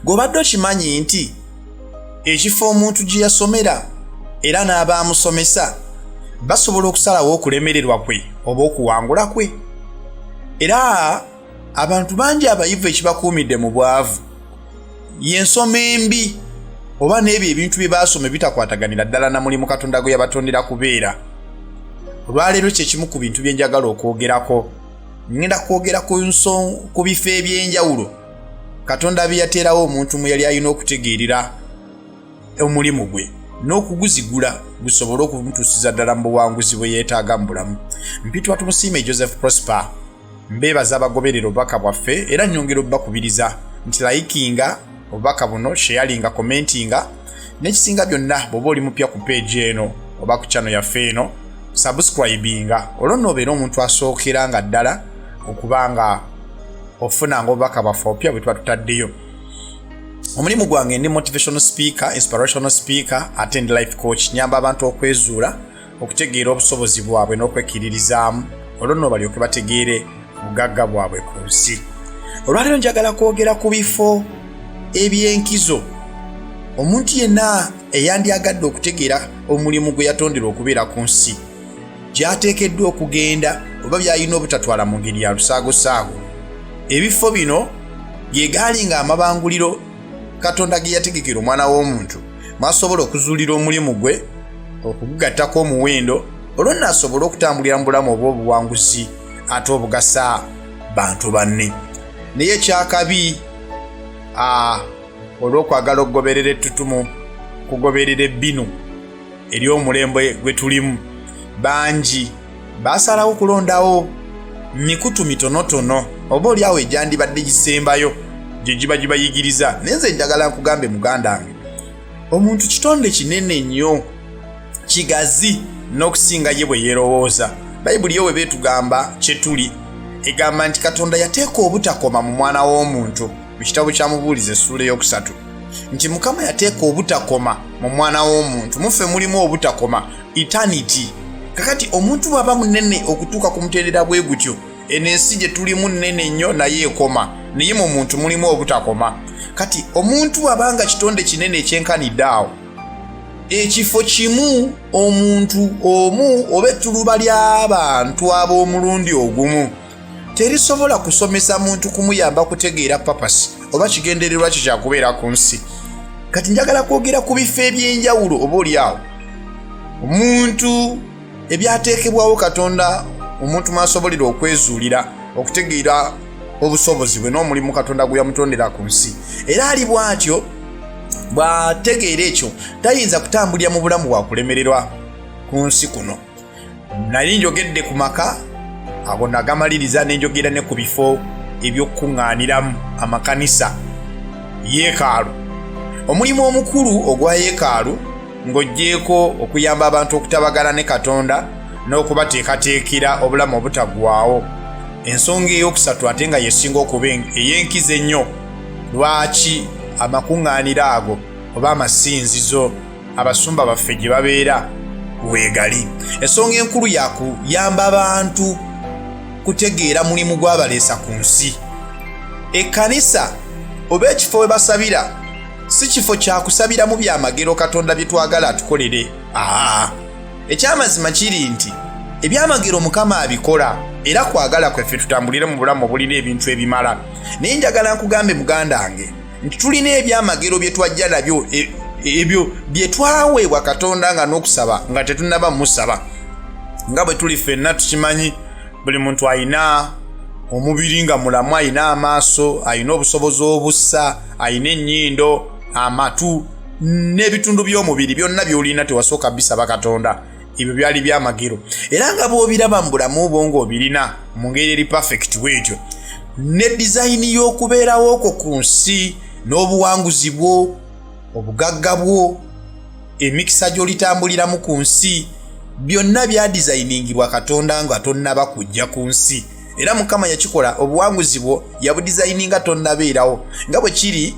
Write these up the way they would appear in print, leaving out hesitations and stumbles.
Gw'obadde okimanyi nti ekifo omuntu gye yasomera era n'abaamusomesa basobola okusalawo okulemererwa kwe oba okuwangula kwe? Era abantu bangi abayivu ekibakuumidde mu bwavu y'ensoma embi oba n'ebyo ebintu bye baasoma ebitakwataganira ddala na mulimu Katonda gwe yabatondera kubeera. Olwaleero kye kimu ku bintu bye njagala okwogerako. Ngenda kwogera ku bifo eby'enjawulo Katonda bye yateerawo omuntu mwe yali alina okutegeerera omulimu gwe n'okuguzigula gusobole okumutuusiza ddala mu buwanguzi bwe yeetaaga mu bulamu. Mpitibwa Tumusiime Joseph Prosper. Mbeebaza abagoberera obubaka bwaffe era nnyongera obbakubiriza nti layikinga obubaka buno, sheyalinga, komentinga, n'ekisinga byonna bw'oba oli mupya ku peegi eno oba ku channel yaffe eno, subscribinga, olwo nno obeere omuntu asookera nga ddala okuba nga ofunanga obubaka bwaffe obupya bwe tuba tutaddeyo. Omulimu gwange ndi motivational speaker, inspirational speaker ate ndi life coach. Nyamba abantu okwezuula, okutegeera obusobozi bwabwe n'okwekkiririzaamu, olwo nno balyoke bategeere obugagga bwabwe ku nsi. Olwaleero njagala kwogera ku bifo eby'enkizo omuntu yenna eyandyagadde okutegeera omulimu gwe yatonderwa okubeera ku nsi gy'ateekeddwa okugenda oba by'alina obutatwala mu ngeri ya lusaagosaago. Ebifo bino ge gaali nga amabanguliro Katonda ge yategekera omwana w'omuntu mw'asobola okuzuulira omulimu gwe, okugugattako omuwendo, olwo nno asobole okutambulira mu bulamu obw'obuwanguzi ate obugasa bantu banne. Naye ekyakabi, olw'okwagala okugoberera ettutumu, kugoberera ebbinu ery'omulembe gwe tulimu, bangi baasalawo kulondawo mikutu mitonotono oba oli awo egyandibadde gisembayo gye giba gibayigiriza. Naye nze njagala nkugambe muganda wange, omuntu kitonde kinene nnyo, kigazi n'okusinga ye bwe yeerowooza. Bayibuli yo bwe beetugamba kye tuli, egamba nti Katonda yateeka obutakoma mu mwana w'omuntu. Mu kitabo kya Mubuulizi essuula 3, nti Mukama yateeka obutakoma mu mwana w'omuntu, muffe mulimu obutakoma, eternity. Kakati omuntu bw'aba munene okutuuka ku mutendera bwe gutyo, eno ensi gye tulimu nnene nnyo naye ekoma, naye mu muntu mulimu obutakoma. Kati omuntu bw'aba nga kitonde kinene ekyenkanidde awo, ekifo kimu omuntu omu oba ettuluba ly'abantu ab'omulundi ogumu terisobola kusomesa muntu kumuyamba kutegeera papasi oba kigendererwa kye kyakubeera ku nsi. Kati njagala kwogera ku bifo eby'enjawulo oba oli awo omuntu ebyateekebwawo Katonda omuntu mw'asobolera okwezuulira, okutegeera obusobozi bwe n'omulimu Katonda gwe yamutondera ku nsi. Era ali bw'atyo bw'ategeera ekyo, tayinza kutambulira mu bulamu bwa kulemererwa ku nsi kuno. Nali njogedde ku maka ago nagamaliriza, ne njogera ne ku bifo eby'okukuŋŋaaniramu, amakanisa, yeekaalu. Omulimu omukulu ogwa yeekaalu, ng'oggyeeko okuyamba abantu okutabagana ne Katonda n'okubateekateekera obulamu obutaggwaawo, ensonga ey'okusatu ate nga y'esinga okuba ey'enkizo ennyo lwaki amakuŋŋaaniro ago oba amasinzizo abasumba baffe gye babeera weegali, ensonga enkulu ya kuyamba bantu kutegeera mulimu gwabaleesa ku nsi. Ekkanisa oba ekifo we basabira si kifo kya kusabiramu byamagero Katonda bye twagala atukolere. Aa, ekyamazima kiri nti ebyamagero Mukama abikola era kwagala kweffe tutambulire mu bulamu obulina ebintu ebimala. Naye njagala nkugambe muganda wange nti tulina ebyamagero bye twajja nabyo, ebyo bye twaweebwa Katonda nga n'okusaba nga tetunnaba musaba. Nga bwe tuli ffenna tukimanyi, buli muntu alina omubiri nga mulamu, alina amaaso, alina obusobozi obussa, alina ennyindo, amatu n'ebitundu by'omubiri byonna by'olina, tewasooka bisaba Katonda. Ebyo byali byamagero, era nga bw'obiraba mu bulamu bwo ng'obirina mu ngeri eri perfect bwetyo, ne dizayini y'okubeerawo okwo ku nsi n'obuwanguzi bwo, obugagga bwo, emikisa gy'olitambuliramu ku nsi, byonna byadizayiningibwa Katonda nga tonnaba kujja ku nsi. Era Mukama yakikola, obuwanguzi bwo yabudizayininga tonnabeerawo. Nga bwe kiri,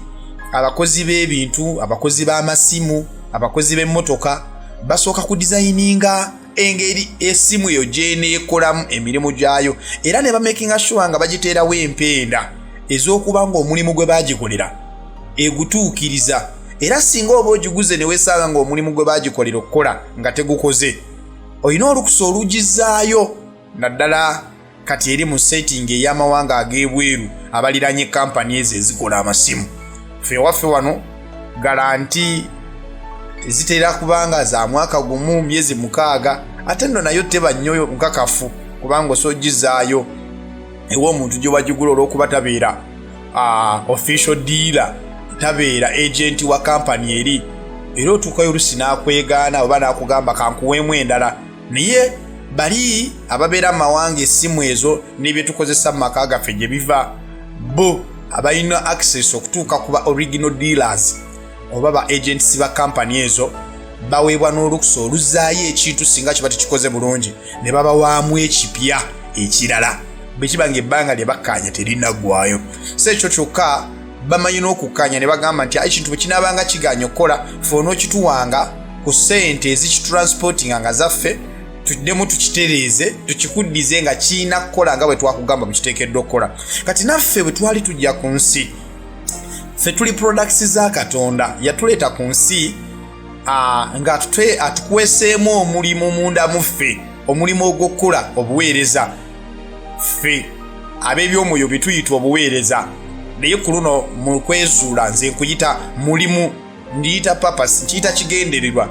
abakozi b'ebintu, abakozi b'amasimu, abakozi b'emmotoka basooka kudizayininga engeri esimu eyo gy'eneekolamu emirimu gyayo, era ne bamakinga sure nga bagiteerawo empenda ez'okuba ng'omulimu gwe baagikolera Egutuukiriza. Era singa oba ogiguze ne weesanga ng'omulimu gwe baagikolera okukola nga tegukoze, olina olukusa olugizaayo, naddala kati eri mu setting ey'amawanga ag'ebweru abaliranye kampani ezo ezikola amasimu. Ffe ewaffe wano guarantee zitera kubanga za mwaka gumu, myezi 6, ate nno nayo teba nnyo nkakafu, kubanga osogizaayo ew'omuntu gye wagigula, olw'okuba tabeera official dealer, tabeera agent wa kampani eri, era otuukayo olusi n'akwegaana oba n'akugamba kankuweemu endala. Naye bali ababeera mu mawanga essimu ezo n'ebyetukozesa mu maka gaffe gye biva, bo abalina access okutuuka ku ba original dealers oba ba agents ba kampani ezo, baweebwa n'olukusa oluzaayo ekintu singa kiba tekikoze bulungi, ne babawaamu ekipya ekirala bwe kiba nga ebbanga lye bakkaanya terinaggwayo. Si ekyo kyokka, bamanyi n'okukkaanya ne bagamba nti ekintu bwe kinaabanga kigaanye okukola, fe onookituwanga ku ssente ezikitransportinga nga zaffe, tuddemu tukitereeze, tukikuddize nga kirina kukola nga bwe twakugamba bwe kiteekeddwa okukola. Kati naffe bwe twali tujja ku nsi, ffe tuli products za Katonda. Yatuleeta ku nsi nga atukweseemu omulimu munda mu ffe, omulimu ogw'okukola obuweereza. Ffe ab'ebyomwoyo bye tuyita obuweereza, naye ku luno mu kwezuula nze nkuyita mulimu, ndiyita purpose, nkiyita kigendererwa,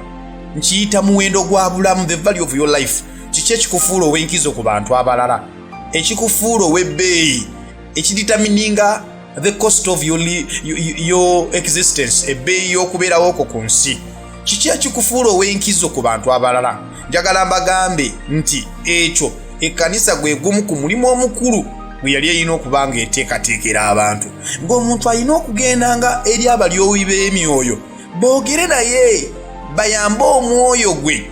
nkiyita muwendo gwa bulamu, the value of your life. Kiki ekikufuula ow'enkizo ku bantu abalala, ekikufuula ow'ebbeeyi, ekidetermininga the cost of your existence, ebbeeyi y'okubeerawo okwo ku nsi? Kiki ekikufuula ow'enkizo ku bantu abalala? Njagala mbagambe nti ekyo ekkanisa gwe gumu ku mulimu omukulu gwe yali erina okuba nga eteekateekera abantu, ng'omuntu alina okugendanga eri abalyowi b'emyoyo boogere naye, bayambe omwoyo gwe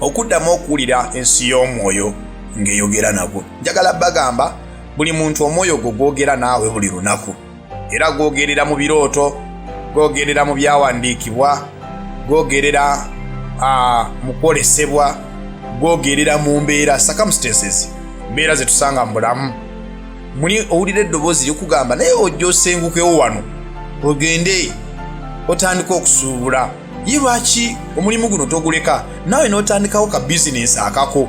okuddamu okuwulira ensi y'omwoyo ng'eyogera nagwo. Njagala bagamba, buli muntu omwoyo gwo gwogera naawe buli lunaku, era gwogerera mu birooto, gwogerera mu byawandiikibwa, gwogerera mu kwolesebwa, gwogerera mu mbeera, circumstances, mbeera zetusanga mu bulamu. Muli owulira eddoboozi likugamba, naye ojja osengukewo wano ogende otandika okusuubula. Ye lwaki omulimu guno toguleka naawe n'otandikawo ka bizinesi akako?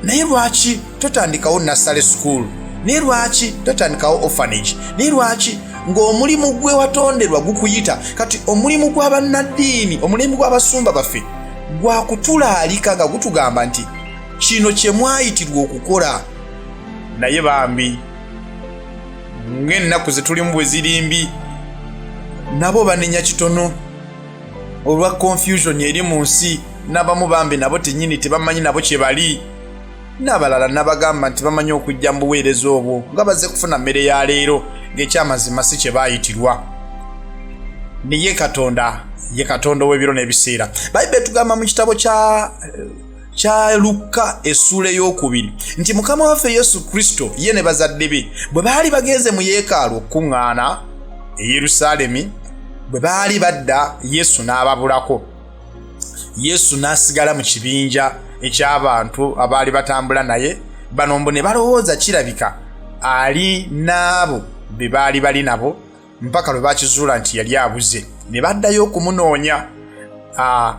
Naye lwaki totandikawo nursery school? Naye lwaki totandikawo orphanage? Naye lwaki? Ng'omulimu gwe watonderwa gukuyita. Kati omulimu gw'abannaddiini, omulimu gw'abasumba baffe gwakutulaalika nga gutugamba nti kino kye mwayitirwa okukola. Naye bambi, ng'ennaku ze tulimu bwe ziri mbi, nabo banenya kitono olwa confusion eri mu nsi. N'abamu bambi nabo tennyini tebamanyi nabo kye bali, n'abalala nabagamba nti bamanyi okujja mu buweereza obwo nga bazze kufuna mmere ya leero, ng'ekyamazima si kye baayitirwa. Naye Katonda ye Katonda ow'ebiro n'ebiseera. Bayibuli etugamba mu kitabo kya Lukka essuula ey'okubiri nti Mukama waffe Yesu Kristo ye ne bazadde be bwe baali bagenze mu yeekaalu okukuŋŋaana e Yerusaalemi, bwe baali badda, Yesu n'ababulako. Yesu n'asigala mu kibinja eky'abantu abaali batambula naye. Bano mbu ne balowooza kirabika ali n'abo be baali bali nabo, mpaka lwe bakizuula nti yali abuze, ne baddayo okumunoonya.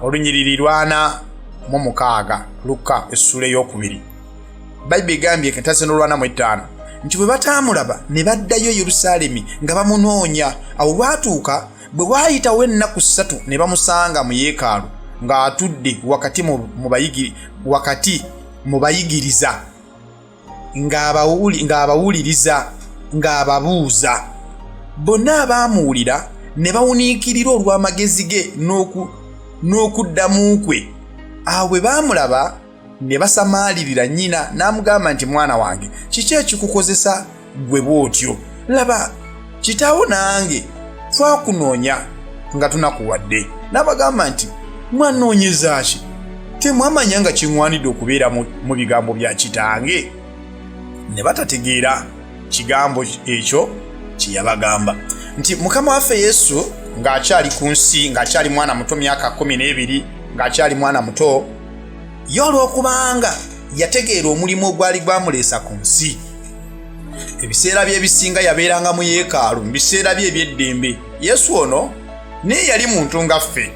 Olunyiriri 46, Lukka essuula ey'okubiri, Bayibuli egambye kentase n'olw'45 nti bwe bataamulaba ne baddayo e Yerusaalemi nga bamunoonya. Awo lwatuuka bwe waayitawo ennaku 3 ne bamusanga mu yeekaalu ng'atudde wakati mu bayigiriza, ng'abawuliriza, ng'ababuuza. Bonna abaamuwulira ne bawuniikirira olw'amagezi ge n'okuddamu kwe. Awo bwe baamulaba ne basamaalirira. Nnyina n'amugamba nti, "Mwana wange, kiki ekikukozesa ggwe bw'otyo? Laba, kitaawo nange twakunoonya nga tunakuwadde." N'abagamba nti, "Mwanoonyeza ki? Temwamanya nga kiŋŋwanidde okubeera mu bigambo bya kitange?" Ne batategeera kigambo ekyo kye yabagamba, nti Mukama waffe Yesu ng'akyali ku nsi, ng'akyali mwana muto, myaka 12, ng'akyali mwana muto ye, olw'okubanga yategeera omulimu ogwali gwamuleesa ku nsi. Ebiseera bye ebisinga yabeeranga mu yeekaalu mu biseera bye eby'eddembe. Yesu ono naye yali muntu nga ffe,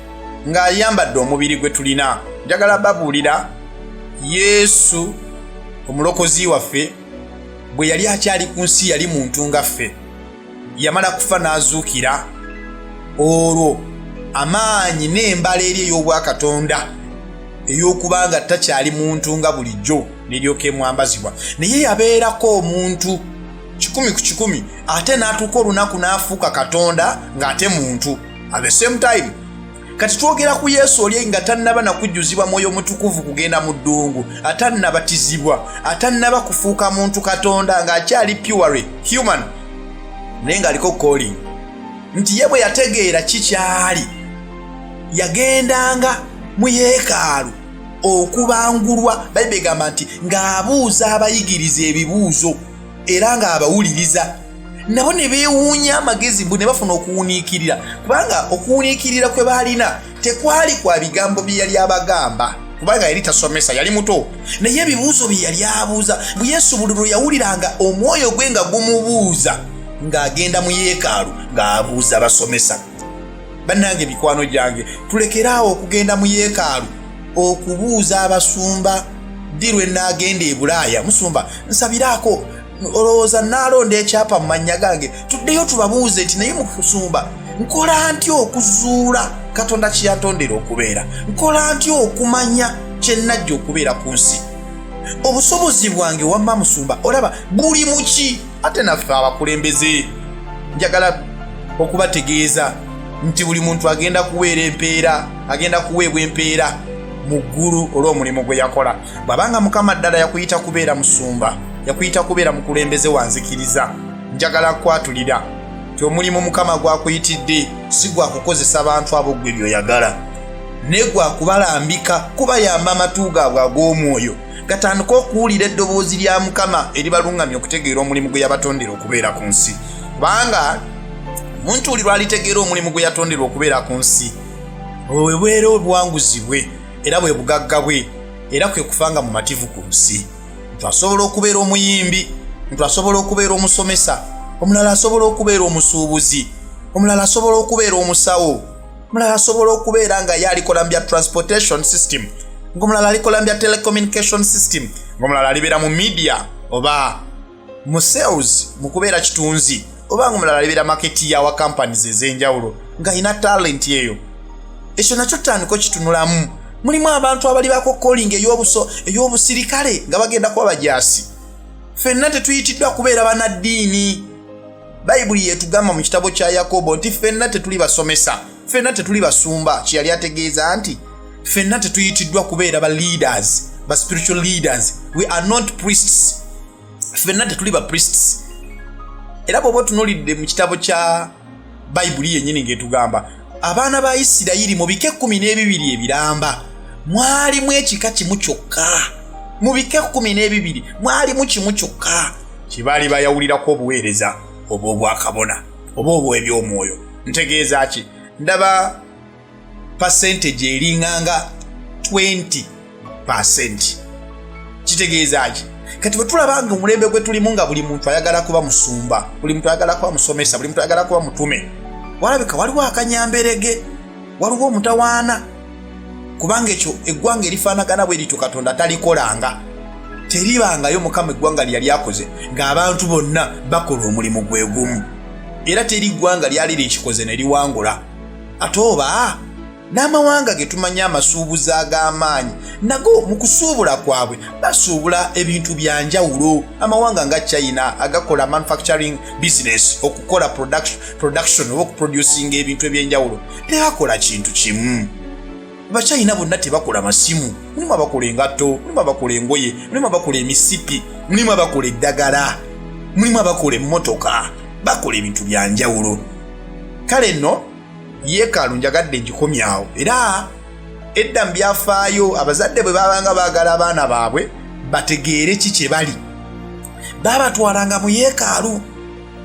ng'ayambadde omubiri gwe tulina. Njagala babuulira Yesu omulokozi waffe bwe yali akyali ku nsi yali muntu nga ffe. Yamala kufa n'azuukira, olwo amaanyi n'embala eri ey'obwakatonda ey'okuba nga takyali muntu nga bulijjo n'eryoka emwambazibwa. Naye yabeerako omuntu 100 ku 100, ate n'atuuka olunaku n'afuuka Katonda ng'ate muntu at the same time. Kati twogera ku Yesu oli nga tannaba na kujjuzibwa Mwoyo Mutukuvu kugenda mu ddungu, atannabatizibwa, atannaba kufuuka muntu Katonda, ng'akyali pure human, naye ng'aliko calling nti ye bwe yategeera kikyali yagendanga mu yeekaalu okubangulwa. Bayibuli egamba nti ng'abuuza abayigiriza ebibuuzo era ng'abawuliriza, nabo ne beewuunya amagezi mbu ne bafuna okuwuniikirira, kubanga okuwuniikirira kwe baalina tekwali kwa bigambo bye yali abagamba, kubanga yali tasomesa, yali muto, naye ebibuuzo bye yali abuuza. Bwe Yesu buli lwe yawuliranga omwoyo gwe nga gumubuuza, ng'agenda mu yeekaalu ng'abuuza basomesa. Bannange, mikwano gyange, tulekeraawo okugenda mu yeekaalu okubuuza abasumba, ddi lwe naagenda e Bulaaya? Musumba, nsabiraako, olowooza naalonda ekyapa mu mannya gange? Tuddeyo tubabuuze nti, naye musumba, nkola ntya okuzuula Katonda kye yantondera okubeera? Nkola ntya okumanya kye nnajja okubeera ku nsi? Obusobozi bwange wamma musumba olaba buli muki? Ate naffe abakulembeze, njagala okubategeeza nti buli muntu agenda kuweera empeera, agenda kuweebwa empeera mu ggulu olw'omulimu gwe yakola. Bw'abanga Mukama ddala yakuyita kubeera musumba, yakuyita kubeera mukulembeze wa nzikiriza, njagala kwatulira nti omulimu Mukama gwakuyitidde si gwa kukozesa bantu abo ggwe by'oyagala, naye gwa kubalambika, kubayamba amatu gaabwe ag'omwoyo gatandike okuwulira eddoboozi lya Mukama eribaluŋŋamya okutegeera omulimu gwe yabatondera okubeera ku nsi. Kubanga omuntu buli lwalitegeera omulimu gwe yatonderwa okubeera ku nsi, bwe bwera obuwanguzi bwe era bwe bugagga bwe, era kwe kufa nga mumativu ku nsi. Nti asobola okubeera omuyimbi, nti asobola okubeera omusomesa, omulala asobola okubeera omusuubuzi, omulala asobola okubeera omusawo, omulala asobola okubeera nga ye alikola mu bya transportation system, ng'omulala alikola mu bya telecommunication system, ng'omulala alibeera mu media oba mu sales, mu kubeera kitunzi, oba nga omulala alibeera marketeer wa companies ez'enjawulo ng'alina talent eyo. Ekyo nakyo tutandika okitunulamu. Mulimu abantu abali bako calling ey'obusirikale nga bagenda kuba bajaasi. Ffenna tetuyitiddwa kubeera bannaddiini. Bayibuli yetugamba mu kitabo kya Yakobo nti ffenna tetuli basomesa, ffenna tetuli basumba. Kyeyali ategeeza nti ffenna tetuyitiddwa kubeera ba leaders, ba spiritual leaders. We are not priests. Ffenna tetuli ba priests. Era bw'oba otunuulidde mu kitabo kya Bayibuli yennyini ng'etugamba abaana ba Isirayiri mu bika 12 ebiramba mwalimu ekika kimu kyokka, mu bika 12 mwalimu kimu kyokka kye baali bayawulirako obuweereza oba obwakabona oba obw'ebyomwoyo. Ntegeeza ki? Ndaba percentage eringanga 20%. Kitegeeza ki? Kati bwe tulaba nga omulembe gwe tulimu nga buli muntu ayagala kuba musumba, buli muntu ayagala kuba musomesa, buli muntu ayagala kuba mutume, walabika waliwo akanyamberege, waliwo omutawaana, kubanga ekyo eggwanga erifaanagana bwe lityo Katonda talikolanga, teribangayo Mukama eggwanga lye yali akoze ng'abantu bonna bakola omulimu gwe gumu, era teri ggwanga lyali likikoze ne liwangula. Ate oba n'amawanga ge tumanyi amasuubuzi ag'amaanyi nago mu kusuubula kwabwe basuubula ebintu bya njawulo. Amawanga nga China agakola manufacturing business, okukola production oba okuproducinga ebintu ebyenjawulo, tebakola kintu kimu. Abachina bonna tebakola masimu. Mulimu abakola engatto, mulimu abakola engoye, mulimu abakola emisipi, mulimu abakola eddagala, mulimu abakola emmotoka. Bakola ebintu bya njawulo. Kale nno yeekaalu njagadde ngikomyawo. Era edda mu byafaayo abazadde bwe babanga baagala abaana baabwe bategeere ki kye bali, baabatwalanga mu yeekaalu,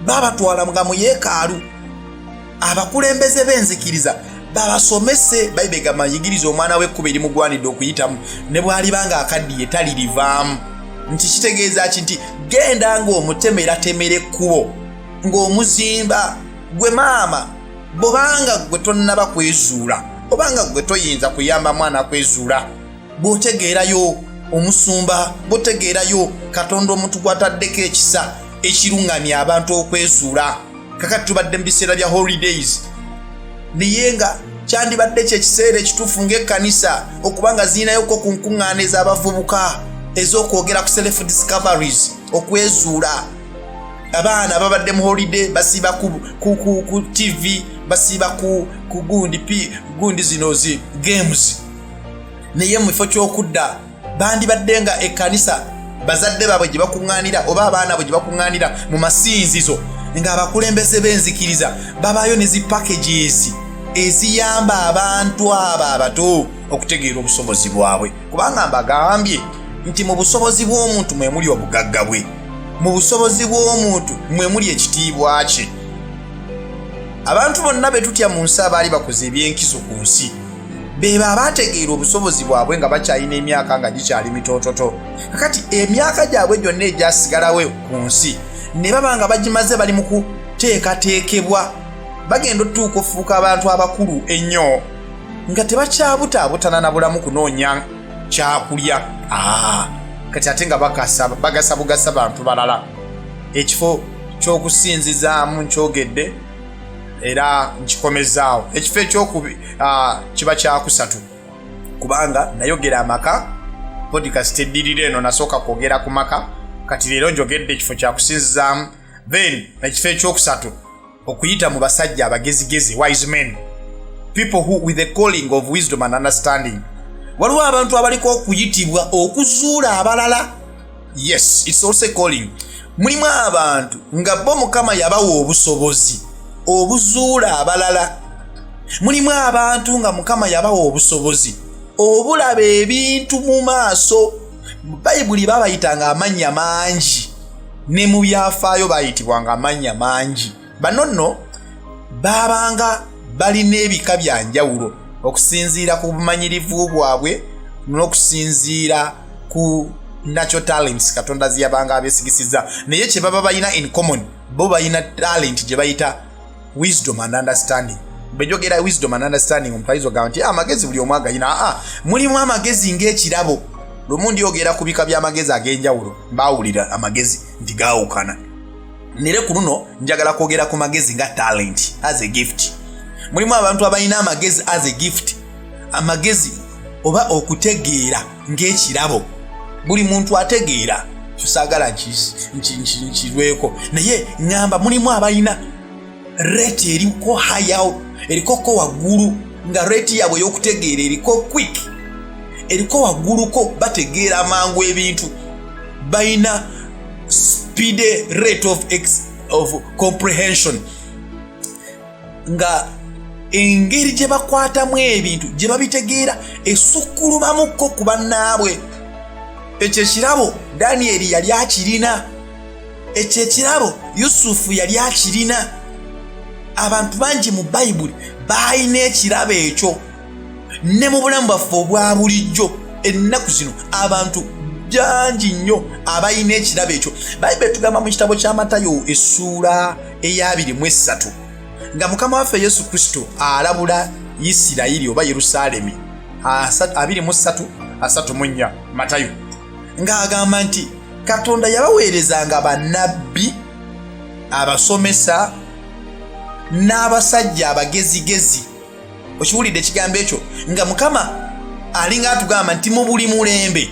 baabatwalanga mu yeekaalu abakulembeze b'enzikiriza babasomese. Bayibuli egamba, yigiriza omwana w'ekkubo erimugwanidde okuyitamu, ne bw'aliba nga akaddiye talirivaamu. Nti kitegeeza ki? Nti genda ng'omutemeratemera ekkubo, ng'omuzimba. Gwe maama, bwobanga gwe tonnaba kwezuula, obanga gwe toyinza kuyamba mwana kwezuula, bw'otegeerayo omusumba, bw'otegeerayo Katonda omuntu gw'ataddeko ekisa ekiruŋŋamya abantu okwezuula. Kakati tubadde mu biseera bya holidays, naye nga kyandibadde kyekiseera ekituufu ng'ekkanisa okuba nga zirinayoko ku nkuŋŋaana ez'abavubuka ez'okwogera ku self discoveries, okwezuula. Abaana babadde mu holiday, basiiba ku TV, basiiba ku gundi p gundi zino zi games, naye mu kifo ky'okudda bandibadde nga ekkanisa bazadde baabwe gye bakuŋŋaanira oba abaana bwe gye bakuŋŋaanira mu masinzizo, ng'abakulembeze b'enzikiriza babaayo ne zi packages eziyamba abantu abo abato okutegeera obusobozi bwabwe. Kubanga mbagambye nti mu busobozi bw'omuntu mwe muli obugagga bwe, mu busobozi bw'omuntu mwe muli ekitiibwa kye. Abantu bonna be tutya mu nsi abaali bakoze ebyenkizo ku nsi beba abaategeera obusobozi bwabwe nga bakyalina emyaka nga gikyali mitoototo. Kakati emyaka gyabwe gyonna egyasigalawo ku nsi ne baba nga bagimaze bali mu kuteekateekebwa, bagenda otutuuka ofuuka abantu abakulu ennyo nga tebakyabutaabutana na bulamu kunoonya kyakulya. Kati ate nga bagasa bugasa bantu balala. Ekifo ky'okusinzizaamu nkyogedde era nkikomezaawo. Ekifo ekyokubi kiba kyakusatu, kubanga nayogera amaka. Podcast eddirira eno nasooka kwogera ku maka, kati leero njogedde ekifo kyakusinzizaamu. Then ekifo ekyokusatu, okuyita mu basajja abagezigezi, wise men, people who with the calling of wisdom and understanding. Waliwo abantu abaliko okuyitibwa okuzuula abalala. Yes, it's also a calling. Mulimu abantu nga bo Mukama yabawa obusobozi obuzuula abalala. Mulimu abantu nga Mukama yabawa obusobozi obulaba ebintu mu maaso. Mu Bayibuli babayitanga amannya mangi, ne mu byafaayo bayitibwanga amannya mangi. Bano nno baabanga balina ebika bya njawulo okusinziira ku bumanyirivu bwabwe n'okusinziira ku natural talents Katonda ziyabanga abeesigisiza. Naye kye baba balina in common, bo balina talent gye bayita wisdom and understanding. Bwejogera wisdom and understanding, omuntu ayinza ogamba nti amagezi buli omu agayina. Aa, mulimu amagezi ng'ekirabo. Lumu ndyogera ku bika by'amagezi ag'enjawulo, mbawulira amagezi nti gaawukana. Nere ku luno njagala kwogera ku magezi nga talent, as a gift. Mulimu abantu abalina amagezi as a gift, amagezi oba okutegeera ng'ekirabo. Buli muntu ategeera, kisaagala nkirweko, naye ŋŋamba mulimu abalina rate eriko higher, erikoko waggulu, nga rate yaabwe ey'okutegeera eriko quick, eriko wagguluko, bategeera amangu ebintu, balina speed rate of comprehension, nga engeri gye bakwatamu ebintu, gye babitegeera, esukkulumamukko ku bannaabwe. Ekyo ekirabo Daniyeri yali akirina, ekyo ekirabo Yusufu yali akirina. Abantu bangi mu Bayibuli baalina ekirabo ekyo. Ne mu bulamu bwaffe obwa bulijjo ennaku zino, abantu bangi nnyo abalina ekirabo ekyo. Bayibuli etugamba mu kitabo kya Matayo essuula eya 23, nga Mukama waffe Yesu Kristo alabula Isirayiri oba Yerusaalemi, 23:34 Matayo, ng'agamba nti Katonda yabaweerezanga bannabbi, abasomesa n'abasajja abagezigezi. Okiwulidde ekigambo ekyo? Nga Mukama alinga atugamba nti mu buli mulembe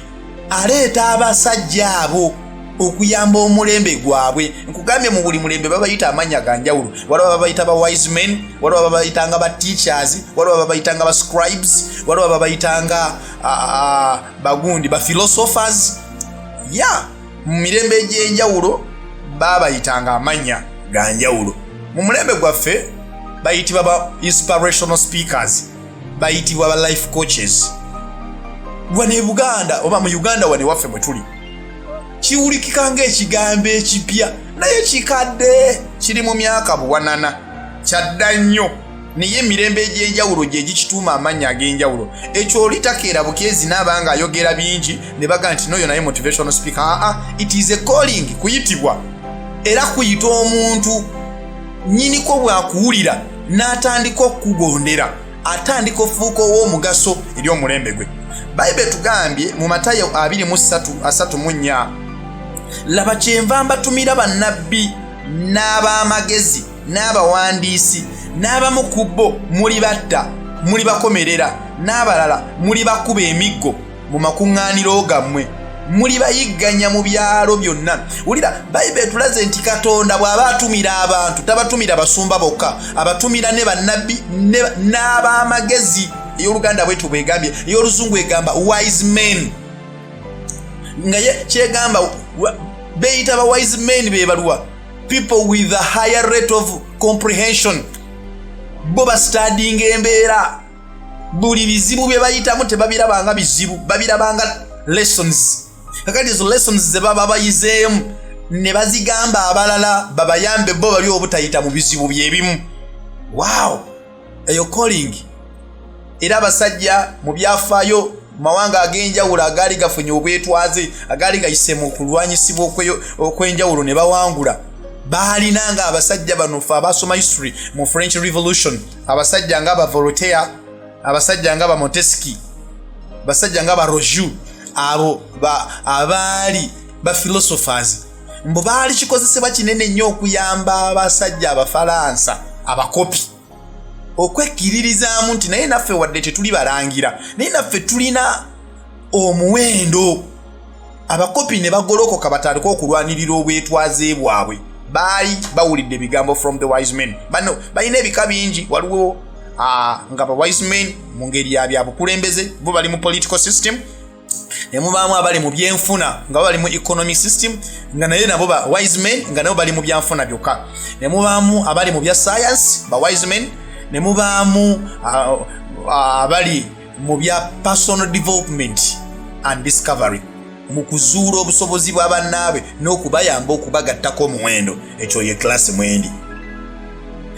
aleeta abasajja abo okuyamba omulembe gwabwe. Nkugambye, mu buli mulembe babayita amannya ga njawulo. Waliwo babayita ba wise men, waliwo babayitanga ba teachers, waliwo babayitanga ba scribes, waliwo babayitanga bagundi ba philosophers. Ya mu mirembe egy'enjawulo babayitanga amannya ga njawulo. Mu mulembe gwaffe bayitibwa ba inspirational speakers, bayitibwa ba life coaches. Wano e Buganda oba mu Uganda wane waffe mwe tuli, kiwulikika ng'ekigambo ekipya, naye kikadde, kiri mu myaka buwanana, kyadda nnyo. Naye emirembe egy'enjawulo gye gikituuma amannya ag'enjawulo. Ekyo oli takeera bukeezi n'aba nga ayogera bingi ne baga nti noyo naye motivational speaker. Aa, it is a calling, kuyitibwa, era kuyita omuntu nnyiniko bw'akuwulira n'atandika okukugondera, atandika ofuuka ow'omugaso eri omulembe gwe. Bayibuli etugambye mu Matayo 23:34, "Laba, kyenva mbatumira bannabbi n'ab'amagezi n'abawandiisi, n'abamu ku bo muli batta, muli bakomerera, n'abalala muli bakuba emiggo mu makuŋŋaaniro gammwe, muli bayigganya mu byalo byonna." Wulira, Bayibuli etulaze nti Katonda bw'aba atumira abantu, tabatumira basumba bokka, abatumira ne bannabbi n'ab'amagezi. Ey'Oluganda bwetyo bwegambye, ey'Oluzungu egamba wise men. Nga ye kyegamba beyita ba wise men be baluwa? People with a higher rate of comprehension. Bo bastudyinga embeera, buli bizibu bye bayitamu tebabirabanga bizibu, babirabanga lessons. Kakati ezo lessons ze baba bayizeemu ne bazigamba abalala babayambe bo bali obutayita mu bizibu byebimu. Wow, eyo calling. Era abasajja mu byafaayo mu mawanga ag'enjawulo agaali gafunye obwetwaze, agaali gayise mu kulwanyisibwa okw'enjawulo ne bawangula, baalina nga abasajja bano. Fe abasoma history, mu French Revolution, abasajja nga ba Voltaire, abasajja nga ba Montesquieu, basajja nga ba Rousseau, abo abaali ba philosophers, mbu baali kikozesebwa kinene nnyo okuyamba abasajja Abafalansa abakopi okwekkiririzaamu nti naye naffe wadde tetuli balangira, naye naffe tulina omuwendo. Abakopi ne bagolokoka batandike okulwanirira obwetwaze bwabwe. Baali bawulidde ebigambo from the wise men. Bano balina ebika bingi. Waliwo nga ba wise men mu ngeri ya byabukulembeze, bo bali mu political system, ne mubaamu abali mu byenfuna nga bali mu economic system, nga naye nabo ba wise men, nga nabo bali mu byanfuna byokka, ne mubaamu abali mu bya science, ba wise men, ne mubaamu abali mu bya personal development and discovery, mu kuzuula obusobozi bwa bannaabwe n'okubayamba okubagattako omuwendo. Ekyo ye class mwendi.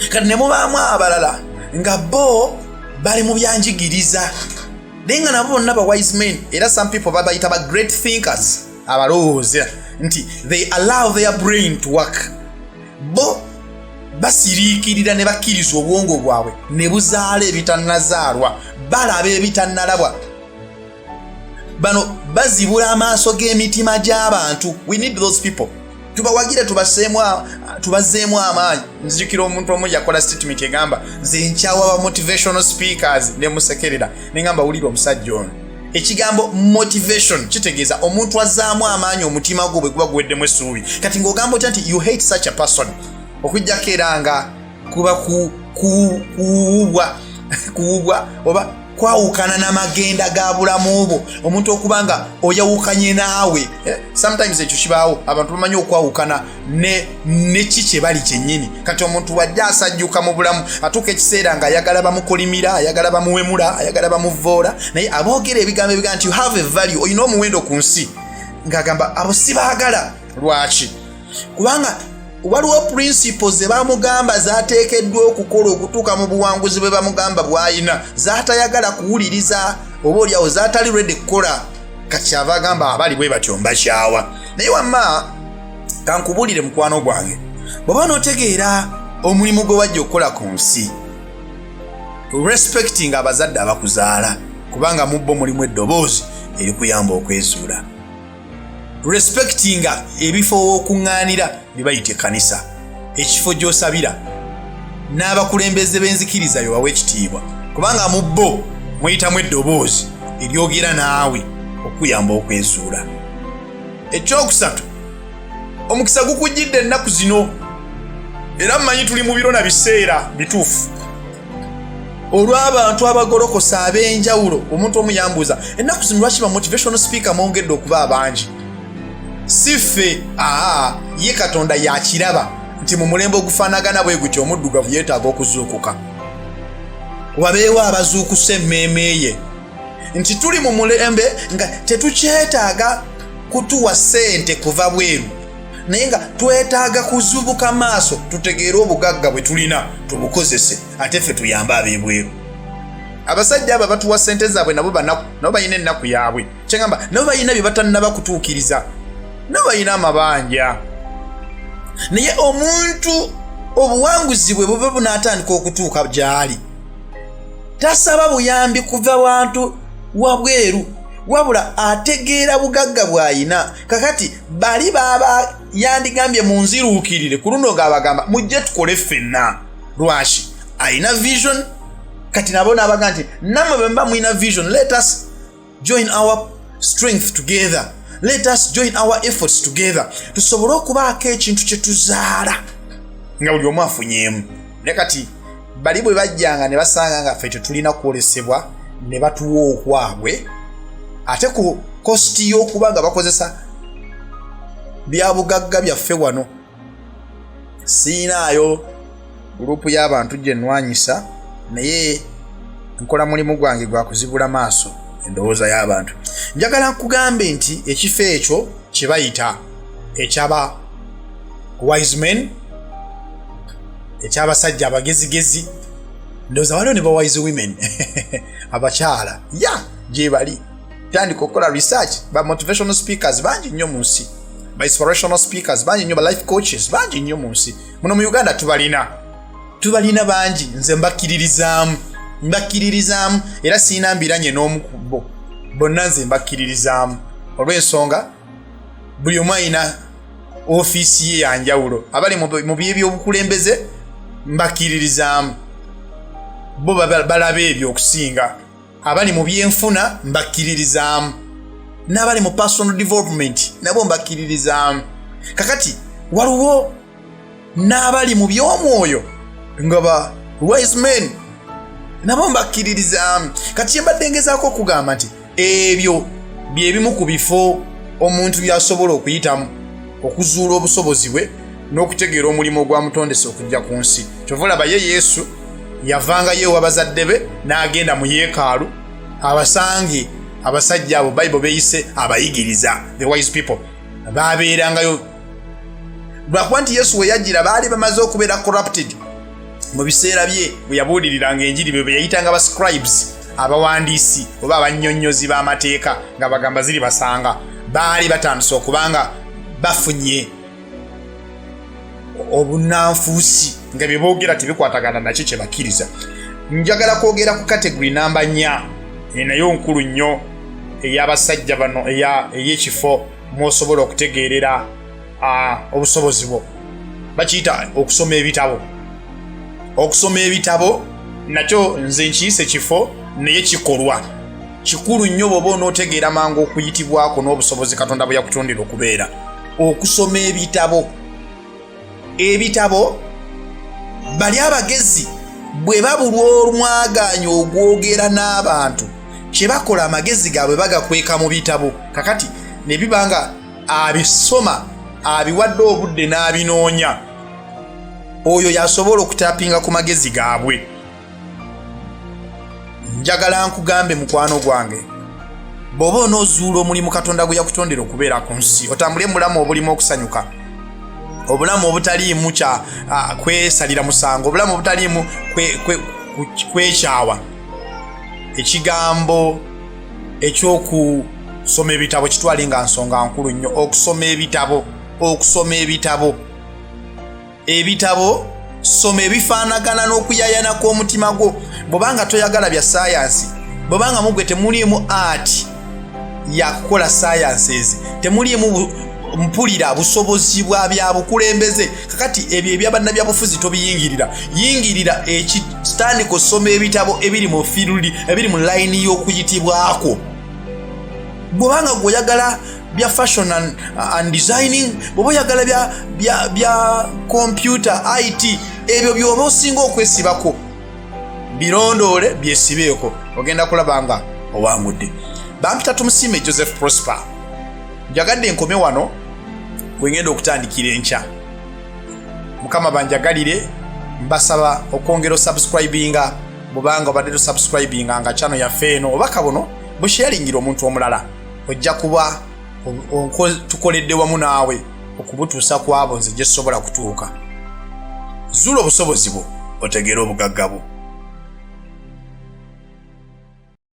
Kati ne mubaamu abalala nga bo bali mu byanjigiriza, naye nga nabo bonna ba wise men. Era some people babayita ba great thinkers, abalowooza nti they allow their brain to work. Bo basiriikirira ne bakkiriza obwongo bwabwe ne buzaala ebitannazaalwa, balaba ebitannalabwa. Bano bazibula amaaso g'emitima gy'abantu. We need those people, tubawagire, tubazzeemu amaanyi. Nzijukira omuntu omu yakola statement egamba, "Nze nkyawa ba motivational speakers." Nemusekerera neŋamba, "Wulira omusajja ono." Ekigambo motivation kitegeeza omuntu azzaamu amaanyi omutima gwo bwe guba guweddemu essuubi. Kati ng'ogamba otya nti you hate such a person? Okuggyako era nga kuba kuwubwa oba kwawukana n'amagenda ga bulamu bwo, omuntu okuba nga oyawukanye naawe. Sometimes ekyo kibaawo, abantu bamanyi okwawukana ne ki kye bali kyennyini. Kati omuntu wajja asajjuka mu bulamu, atuuka ekiseera ng'ayagala bamukolimira, ayagala bamuwemula, ayagala bamuvoola, naye aboogera ebigambo ebigaa nti you have a value, olina omuwendo ku nsi, ng'agamba abo sibaagala. Lwaki? Kubanga waliwo principles ze bamugamba zateekeddwa okukola okutuuka mu buwanguzi bwe bamugamba bw'ayina, zatayagala kuwuliriza, oba oliawo zatali ready kukola. Kakyava agamba abali bwe batyo mbakyawa. Naye wamma kankubuulire, mukwano gwange, bw'oba n'otegeera omulimu gwe wajja okukola ku nsi, respecting abazadde abakuzaala, kubanga mu bo mulimu eddoboozi erikuyamba okwezuula. Respectinga ebifo w'okuŋŋaanira bye bayita ekkanisa, ekifo gy'osabira, n'abakulembeze b'enzikiriza yobawa ekitiibwa, kubanga mu bo muyitamu eddoboozi eryogera naawe okuyamba okwezuula. Ekyokusatu, omukisa gukujjidde ennaku zino, era mmanyi tuli mu biro na biseera bituufu olw'abantu abagolokosa ab'enjawulo. Omuntu omu yambuuza, "Ennaku zino lwaki ba motivational speaker mwongedde okuba abangi?" Si ffe, aa, ye Katonda yakiraba nti mu mulembe ogufaanagana bwe gutyo, omuddugavu yeetaaga okuzuukuka, wabeewo abazuukusa emmeeme ye, nti tuli mu mulembe nga tetukyetaaga kutuwa ssente kuva bweru. Naye nga twetaaga kuzubuka maaso, tutegeere obugagga bwe tulina, tubukozese, ate ffe tuyambe ab'ebweru. Abasajja abo batuwa sente zaabwe, nabo banaku, nabo balina ennaku yaabwe. Kyengamba, nabo balina bye batannaba kutuukiriza, nabo balina amabanja. Naye omuntu obuwanguzi bwe buba bunaatandika okutuuka gy'ali, tasaba buyambi kuva bantu wabweru, wabula ategeera bugagga bw'ayina. Kakati bali baba yandigambye munziruukirire, ku luno ng'abagamba mujje tukole ffenna. Lwaki? Ayina vision. Kati nabo n'abaga nti nammwe bwe muba mulina vision, let us join our strength together, let us join our efforts together, tusobole okubaako ekintu kye tuzaala nga buli omu afunyeemu. Naye kati bali bwe bajjanga ne basanga nga ffe tetulina kwolesebwa, ne batuwa okwabwe, ate ku cost y'okuba nga bakozesa byabugagga byaffe wano. Siinaayo group y'abantu gye nnwanyisa, naye nkola mulimu gwange gwa kuzibula maaso endowooza y'abantu. Njagala nkugambe nti ekifo ekyo kye bayita ekyaba wise men, ekyabasajja abagezigezi, ndowooza waliwo ne ba wise women, abakyala ya gye bali. Tandika okukola research. Ba motivational speakers bangi nnyo mu nsi, ba inspirational speakers bangi nnyo, ba life coaches bangi nnyo mu nsi muno. Mu Uganda tubalina, tubalina bangi. Nze mbakkiririzaamu, mbakkiririzaamu, era siina mbiranye n'omu ku bo. Bonna nze mbakkiririzaamu olw'ensonga buli omu alina ofiisi ye yanjawulo. Abali mu byebyobukulembeze mbakkiririzaamu, bo balaba ebyo okusinga. Abali mu byenfuna mbakkiririzaamu, n'abali mu personal development nabo mbakkiririzaamu. Kakati waliwo n'abali mu by'omwoyo nga ba wise men, nabo mbakkiririzaamu. Kati kyembadde ngezaako okugamba nti ebyo bye bimu ku bifo omuntu by'asobola okuyitamu okuzuula obusobozi bwe n'okutegeera omulimu ogwamutondesa okujja ku nsi. Kyova olaba ye Yesu yavangayo ewa bazadde be n'agenda mu yeekaalu abasange abasajja abo Bayibuli beeyise abayigiriza, the wise people. Babeerangayo lwakuba nti Yesu we yajjira baali bamaze okubeera corrupted. Mu biseera bye bwe yabuuliriranga enjiri, bwe yayitanga ba scribes, abawandiisi oba abannyonnyozi b'amateeka, nga bagamba ziri basanga baali batandise okubanga bafunye obunanfuusi, nga bye boogera tebikwatagana nakyo kye bakkiriza. Njagala kwogera ku category namba 4, nayo nkulu nnyo, ey'abasajja bano, ey'ekifo mw'osobola okutegeerera obusobozi bwo. Bakiyita okusoma ebitabo. Okusoma ebitabo nakyo nze nkiyise kifo, naye kikolwa kikulu nnyo bw'oba onootegeera mangu okuyitibwako n'obusobozi Katonda bwe yakutondera okubeera. Okusoma ebitabo, ebitabo, bali abagezi bwe babulwa olwagaanya ogwogera n'abantu, kye bakola, amagezi gaabwe bagakweka mu bitabo. Kakati ne biba nga abisoma, abiwadde obudde n'abinoonya, oyo yasobola okutapinga ku magezi gaabwe. Njagala nkugambe, mukwano gwange, bw'oba onoozuula omulimu Katonda gwe yakutondera okubeera ku nsi, otambule mu bulamu obulimu okusanyuka, obulamu obutaliimu kya kwesalira musango, obulamu obutaliimu kwekyawa, ekigambo ekyokusoma ebitabo kitwale nga nsonga nkulu nnyo. Okusoma ebitabo, okusoma ebitabo, ebitabo, soma ebifaanagana n'okuyayana kw'omutima gwo. Bw'obanga toyagala bya saayansi, bw'obanga mugwe temuliimu art yakukola sciences, temuliimu mpulira busobozi bwa byabukulembeze, kakati ebyo ebyabannabyabufuzi tobiyingirira. Yingirira ekitandika osoma ebitabo ebiri mu field, ebiri mu layini y'okuyitibwako. Bw'obanga gweoyagala bya fashion and designing, bw'oba oyagala bya computer, IT, ebyo by'oba osinga okwesibako, birondoole, byesibeeko, ogenda kulaba nga owangudde. Bampita Tumusiime Joseph Prosper. Njagadde nkome wano wengenda okutandikira enkya. Mukama banjagalire. Mbasaba okwongera osubscribinga bwobanga obadde tosubscribinga nga channel yaffe eno, oba kabono busharingira omuntu omulala, ojja kuba tukoledde wamu naawe. Okubutuusa ku abo nze gye sobola kutuuka. Zuula obusobozi bwo, otegeere obugagga bwo.